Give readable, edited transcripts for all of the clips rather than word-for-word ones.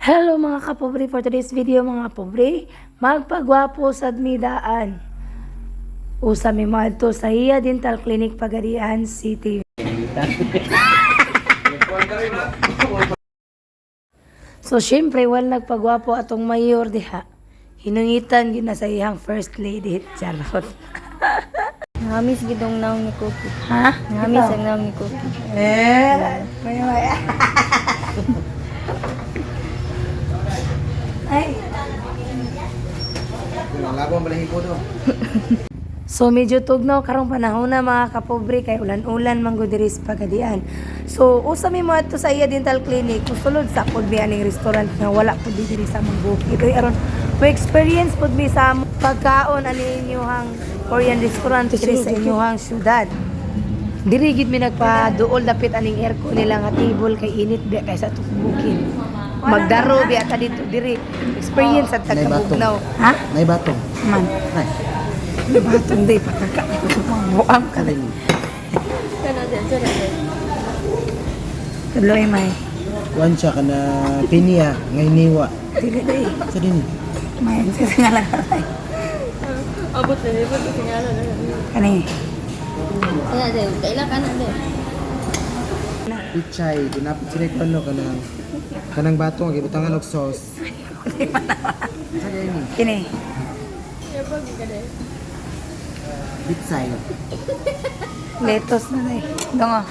Hello, mga kapobre, for today's video, mga kapobre, magpagwapo sa midaan. Usa mi moadto sa Iya Dental Clinic, Pagadian City. So syempre wal nagpagwapo atong mayor diha. Hinungitan gyud na sa iyang first lady. Charot. Ngamis gidong naong ni Cookie. Ha? Ngamis ang naong ni Cookie. Eh, may may. Ay. Labong balahibo do. So medyo tugnaw karong panahon na, mga kapobre, kay ulan-ulan man gud diri sa Pagadian. So usa mi moadto sa Iya Dental Clinic, musulod sa pud mi aning restaurant nga wala pud diri sa among bukid. Oy, aron mo experience pud mi sa among pagkaon ani inyuhang Korean restaurant diri sa inyuhang syudad. Diri gid mi nagpaduol dapit aning aircon nila nga table kay init biya kay sa atong bukid. Magdaro biya ta dito diri. Experience at taga-bugnaw. Ha? Nay batong. Man. Nay. Batong day pataka. Buang ka Kalay. Kana din, sir. Tuloy may. Kuan siya kana pinya ngay niwa. Dili day. Sa din. May sa singalan. Abot na libot sa ngalan na. Kani. Kana din, kaila kana din. Pichay, ginapit sila kuan no kanang kanang batong gibutangan og sauce. Sa din ni? Kini. Yabag ka din. Pichay. Letos na day. Dong oh.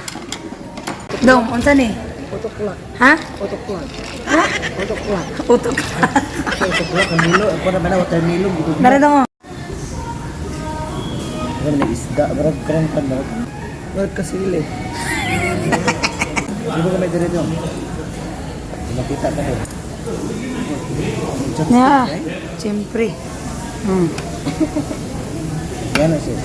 Dong, unsa ni? Utok lang. Ha? Utok lang. Ha? Utok lang. Utok. Utok lang kamilo, ako na ba na watermelon gito. Mara dong oh. Ano man isda, barag karon pan barag. Barag kasi dili. Di ba may dire dong? Makita ka do. Yeah. Siyempre. Yan na sis.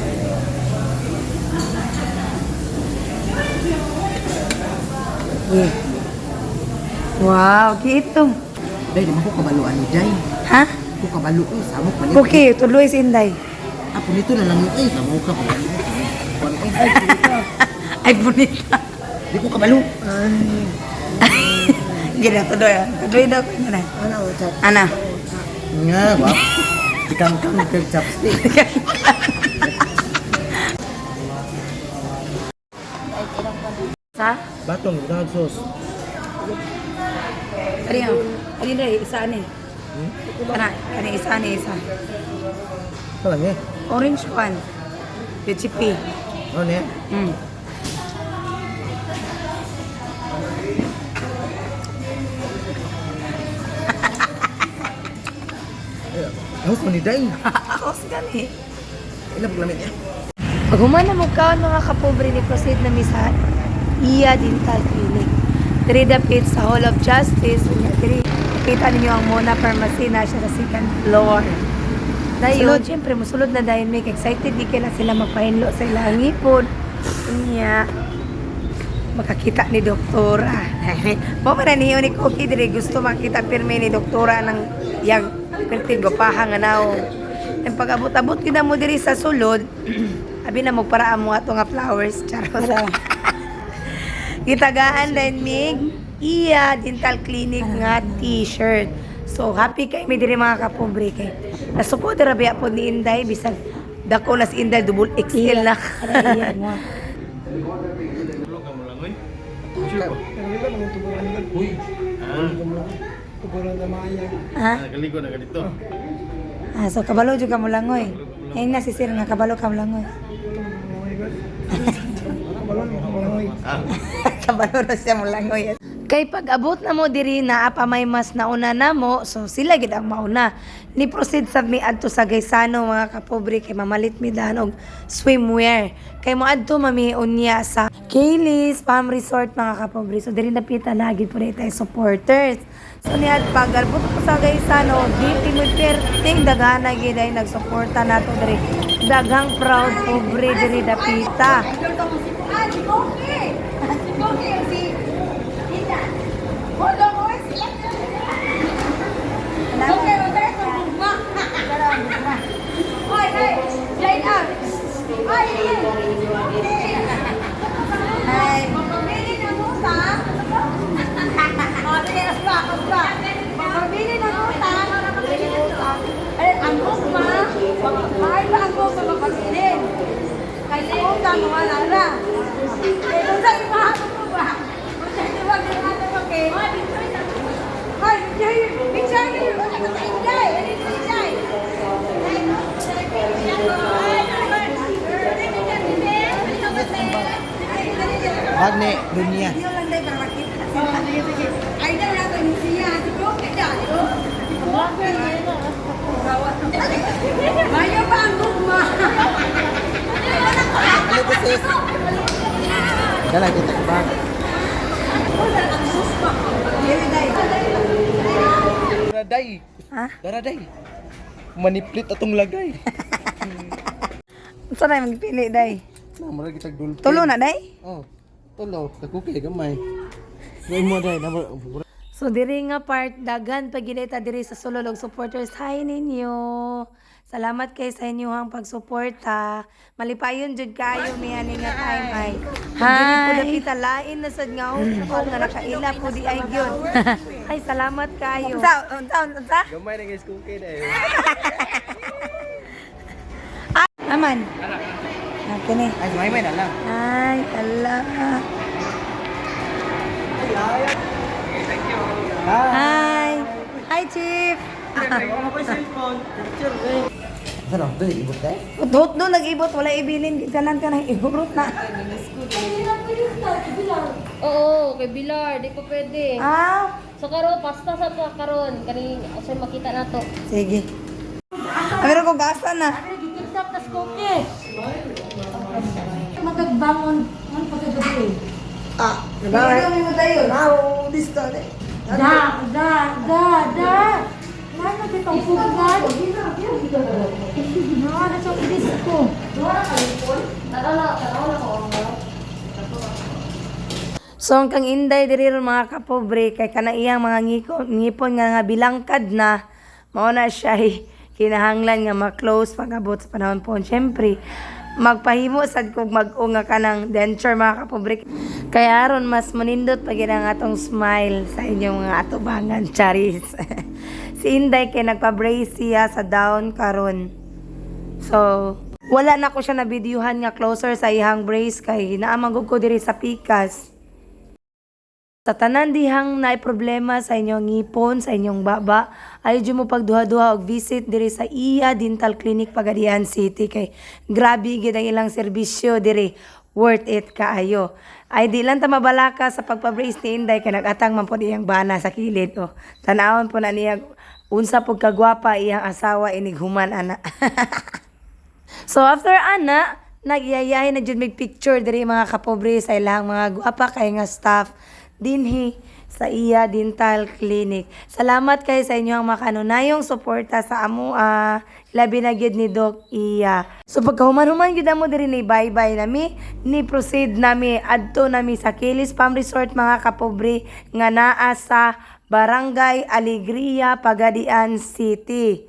Yeah. Wow, kitong. Day, di man ko kabalo ani day. Ha? Ko kabalo eh, samok man. Okay, tuloy si Inday. Ah, punito na lang yun eh, samok ka kabalo. Kuan eh. Ay, punita. Ay, bonita. Di ko kabalo. Ay. Gina, tuloy. Ah. Tuloy daw. Ano? Ano, chat. Ana. Nga, wa. Ikangkang kag chopstick. Sa? Batong, butang sauce. Kani oh. Kani day, isa ani. Kana, kani isa ani isa. Kala niya. Orange one. Chippy. Ano niya? Host mo ni Day. Ako sa gani. Ilang paglamit niya? Pag humana mo kaon, mga kapobre, ni proceed na mi sa Iya Dental Clinic. Diri dapit sa Hall of Justice. Unya diri makita ninyo ang Mona Pharmacy na siya sa second floor. Dayon, siyempre, musulod na dayon may excited di kaya na sila magpahinlo sa ilang ngipon. Unya, makakita ni doktora. Mo man niyo ni Cookie diri gusto makita pirmi ni doktora ng yang perting gopaha nga naong. Ang pag-abot-abot kita mo diri sa sulod, abi na magparaan mo ato nga flowers, charot. Gitagaan din mig Iya Dental Clinic nga t-shirt. So happy kay mi diri, mga kapobre, kay nasuko dira biya po ni Inday bisag dako na si Inday, double XL na. Uy. Ha? Nakaligo na ganito. Ah, so kabalo jud ka mo langoy. Ayun na si sir nga kabalo ka mo langoy. Kabalo na siya mo langoy. Kay pag abot na mo diri na apa may mas nauna na mo, so sila gid ang mauna. Ni proceed sa mi adto sa Gaisano, mga kapobre, kay mamalit mi daan og swimwear. Kay mo adto mami unya sa Kaylee's Palm Resort, mga kapobre. So diri napita na gid po tayo supporters. So niad pag abot ko sa Gaisano, di mo perting daghana gid ay nagsuporta nato diri. Daghang proud pobre diri dapita. Hi. Kita mo wala na. Eh, kung sa imahabot mo ba? Kung sa iwag yung ano mo kay. Hoy, picture, picture. Wala ka sa Inday. Ano yung Inday? Wag ni dunya. Video lang dahil para makita sila. Ay, na wala tayong siya. Di ko, kaya, di ko. Mayo pa ang gugma. Ano ko sis? Dala kita ka ba? Dara day. Ha? Dara day. Maniplit atong lagay. Saan na magpili, day? Na mura kitag dulpin. Tulo na, day? Oh. Tulo, kakuki gamay. Ngay mo day na. So diri nga part daghan pag ta diri sa Sulolog supporters. Hi ninyo. Salamat kay sa inyong pagsuporta. Malipayon jud kayo mi ani nga time ay. Hi. Diri po dapita lain na sad nga og nga nakaila po di ay gyud. Ay, salamat kayo. Unsa unsa unsa? Gamay na guys kuki day. Aman. Ah, kini. Ay, may may na lang. Ay, ala. Hi. Hi, Chief. Ano, dali ibot day. Hut do nag-ibot wala ibilin kanan ka nang ihurot na. Oo, kay Bilar, di ko pwede. Ah, So karon pasta sa to karon kaning asa makita na to. sige. Ah, meron ko gasa na. Gikilsap tas koke. Magagbangon ang pagkagabi. Ah, Hindi mo tayo. Now, this time. Da, da, da, da. Ano bitong pugad? No, na sa disco. Tara tara na ko. So ang kang Inday diri ron mga kapobre kay kana iyang mga ngipon nga nga bilangkad na mao na siya ay kinahanglan nga ma-close pag-abot sa panahon po. Siyempre, magpahimo sad kog mag-o nga kanang denture mga kapobre. Kaya aron mas manindot pag ang atong smile sa inyong mga atubangan, charis. Si Inday kay nagpa-brace siya sa down karon. So, wala na ko siya na videohan nga closer sa iyang brace kay naamang ko diri sa pikas. Sa tanan dihang naay problema sa inyong ngipon, sa inyong baba, ayaw jud mo pagduha-duha og visit diri sa Iya Dental Clinic Pagadian City kay grabe gid ang ilang serbisyo diri. Worth it kaayo. Ay di lang ta mabalaka sa pagpa-brace ni Inday kay nag-atang man pod iyang bana sa kilid oh. Tan-awon po na niya unsa pud kagwapa iyang asawa inig human ana. So after ana, nagyayahin na jud mig picture diri mga kapobre sa ilang mga guwapa kay nga staff dinhi sa Iya Dental Clinic. Salamat kay sa inyong makanunayong suporta sa amo labi na gyud ni Doc Iya. So pagkahuman-human gyud amo diri ni bye-bye nami, ni proceed nami adto nami sa Kilis Palm Resort mga kapobre nga naa sa Barangay Alegria, Pagadian City.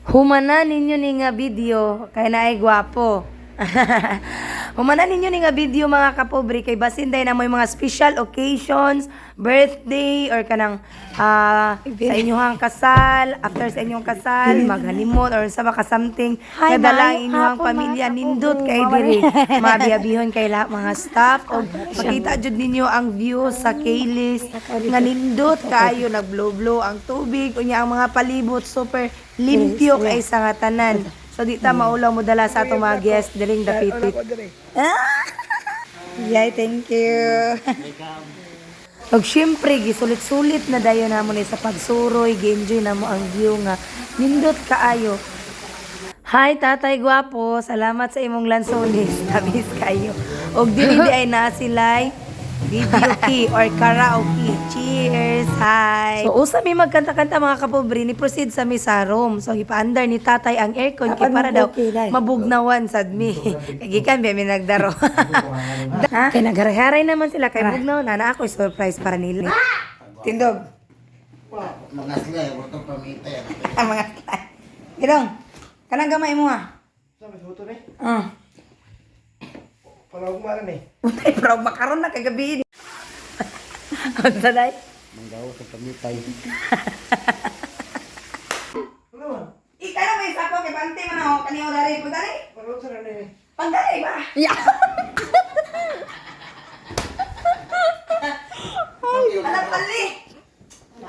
Humana ninyo ni nga video kay naay gwapo. Humana ninyo ni nga video mga kapobre kay basin day na mo'y mga special occasions, birthday or kanang sa inyong kasal, after sa inyong kasal, mag-honeymoon or sa baka something, Hi, nadala ang maayong inyong hapon, mga pamilya kapobre. nindot kay diri. Mabiyabihon kay lahat mga staff o makita jud ninyo ang view sa Kaylis nga nindot kaayo nagblowblow ang tubig unya ang mga palibot super limpyo kay sa nga tanan. So di ta maulaw mo dala sa atong mga guest diring dapitit. Yay, thank you. Ug syempre gisulit-sulit na dayon namo ni sa pagsuroy, gi-enjoy namo ang view nga nindot kaayo. Hi Tatay Gwapo, salamat sa imong lansones. Tamis kayo. Og dili di ay naa sila'y video key or karaoke. Cheers! Hi! So usa mi magkanta-kanta mga kapobre ni proceed sa mi sa room. So gipaandar ni tatay ang aircon kay para daw mabugnawan sad mi. Kay gikan biya mi nagdaro. Ha? Kay nagharay-haray naman sila kay bugnaw na na ako surprise para nila. Tindog. Mga sila, butong pamitay. Ang mga slide. Gidong, kanang gamay mo ha. Ah. Palawag mo eh. Utay, pero makaroon na kagabi. Unsa day? Manggawa sa pamitay. Ikaw na may sako kay pante man ako kaniyo dari pagdali. Pagdali ba? Yeah.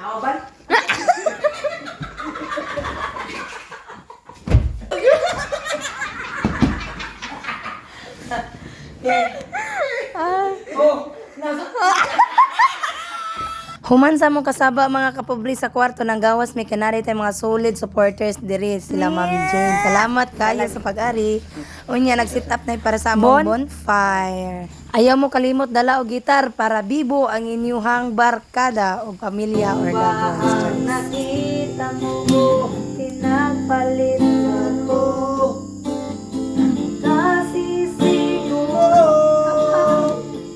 Nauban? Human sa mong kasaba, mga kapobre, sa kwarto ng gawas, may kanari tayo mga solid supporters diri sila Ma'am Jane. Salamat kayo sa pag-ari. Unya nag-sit up na para sa among bonfire. Ayaw mo kalimot dala og gitar para bibo ang inyuhang barkada o pamilya or loved ones. Nakita mo, pinagpalit ko. Kasi siguro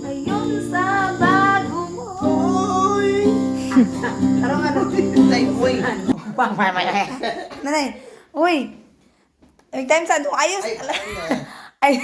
ngayon sa bago mo. Tarong ano? Nanay, uy. Every time sa ayos. Ay.